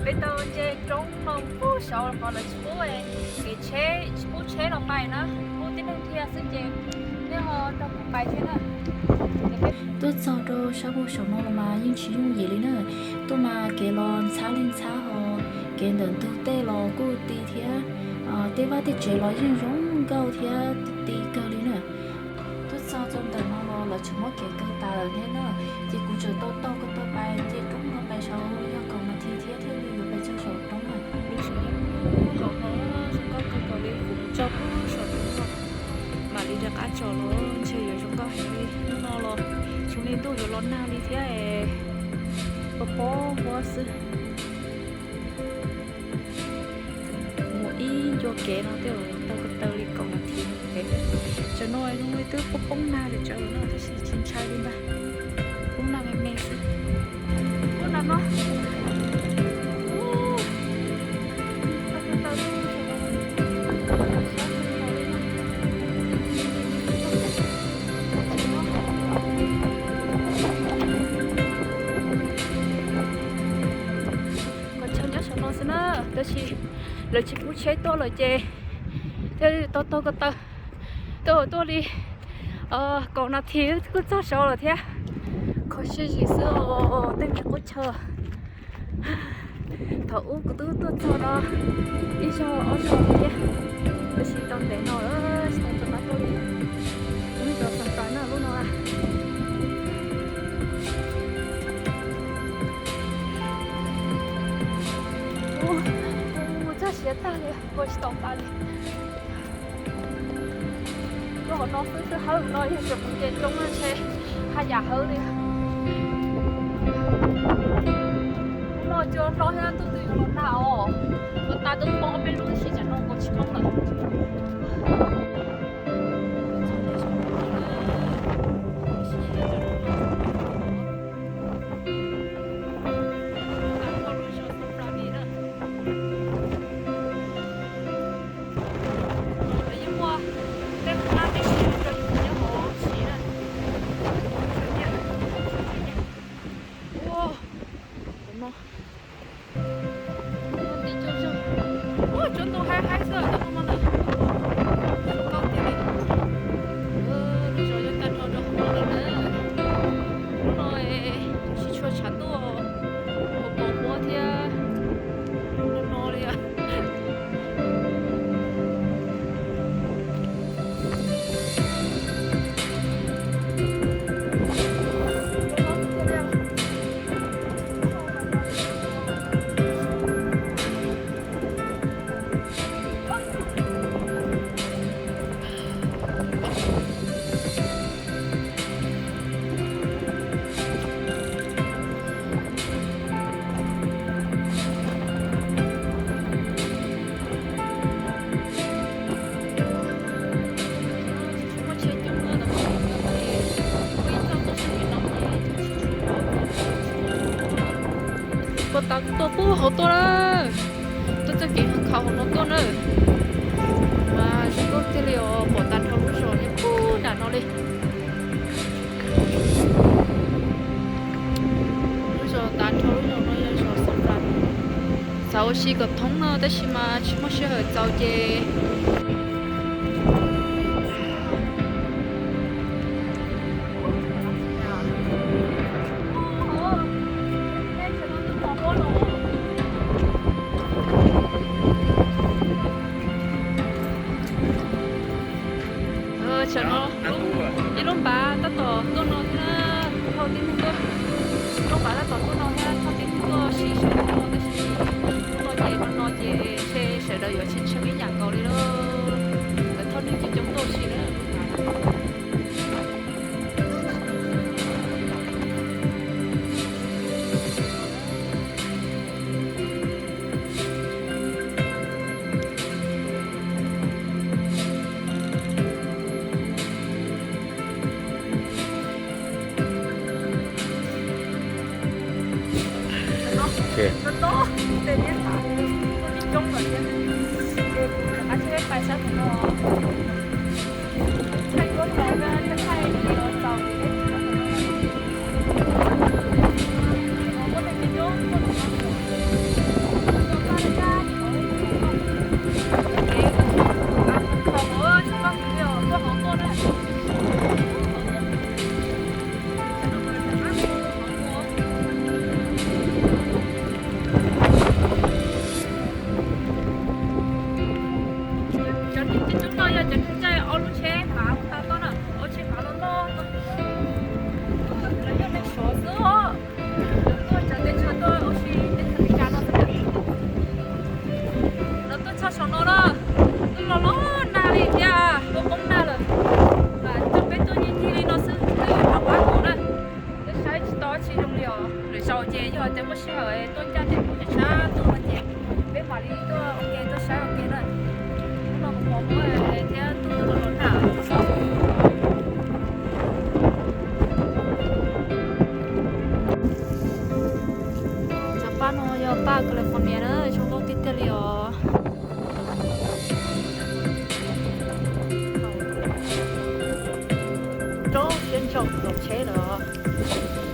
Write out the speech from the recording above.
Peb tau nce roob no pub saud qhov lawv tsis pub, kev tsheb, tsis pub tsheb los pais na, pub tib neeg dhia xwb ces thiaj ho rau kuv pais thiab na. Tuaj txog rau sab puag saum no los mas yeej tsis yooj yim li na. Tuaj mas kev los ntxhab li ntxhab ho, kev ntawm ntug tej los kuj ti thiab. Tej vaj tej tsev los yeej zoo nkauj thiab ti kawg li na. Tuaj txog rau ntawm no los lawv tseem muab kev kaw tas lawm thiab na. Ces kuv tseem tau taug ko taw pais nce roob no pais saud yog kaum nas this thiab thiaj li yuav pais txog saum roob na. Lub sij hawm no zoo nkauj kawg nkaus li, kuv mus txog pub saum roob no mam li rov qab tsom los ntshe yuav zoo nkauj heev li. Hnub no los zoo li ntuj yuav los nag li thiab, pob pob huab xwb. Mus ib ncua kev no tej zaum taug ko taw li kaum nas this no pem. Tsam no zoo li twb poob poob nag tsawv tsawv no tab sis tsis ntshai li ntag, poob nag me me xwb. Poob nag no. Qhov chaw nyob saum no xwb na, tab sis lawv tsis pub tsheb tuaj lawm ces thiaj li tau taug ko taw. Tuaj tuaj li kaum nas this kuj txog saud lawm thiab. Kho siab zim xwb os tej me qub chaw. Thaum ub kuv twb tuaj txog no ib zaug ob zaug thiab, tab sis tau ntev no lawm tsis tau rov qab tuaj li. Lub zos San Fran na lub no. Ua txog siav tag li, ua tsis tau pa li. Tuaj hauv no xwb xwb hawb no yog tseem mus nce roob ntshe haj yam hawb li. Hnub no cua hlob thiab ntuj twb yuav los nag os. Ua tas twb poob ob peb lub tab sis tsam no kuv tsis poob lawm. Yeej muaj tej hauv qab teb chaws rau yus nyob hauv siv na. Ua, cov no, nti cov zog, ua, cov ntoo haib haib xwb cov no mas lawm. Zoo nkauj tiag li. Lub zos yuav tag nrho rau hauv no lawm na. Hnub no tsis tshua tshav ntuj, pos pos huab thiab no no li. Puag ta tuaj pub hauv tuaj na, tuaj txoj kev khaus hauv no tuaj na. Mas zoo nkauj tiag li os, pom tag nrho lub zos li pub nram no li. Lub zos tag nrho lub zos no yog zos San Fran. Xav ua si kom thoob no tab sis mas tsis muaj sij hawm txaus ces Tsam no ib lub npav tab tom tuaj no thiab na, thauj tib neeg tuaj. Lub npav tab tom tuaj no thiab thauj tib neeg tuaj si sawv daws no tab sis hnub no ces no no ces ntshe sawv daws yuav tsis ntshaw ib yam nkaus li lawm. Lawv thauj neeg coob coob tuaj si lawm. Coj tej mus sab ntuj no ces peb mam li tuaj ua ke, tuaj saib ua ke na. Hnub no kuv pom Muab thiab Tub los los nag. Cov paj no yog paj California na, zoo nkauj tiag tiag li os. Rau siab ntso tom tsheb lawm os.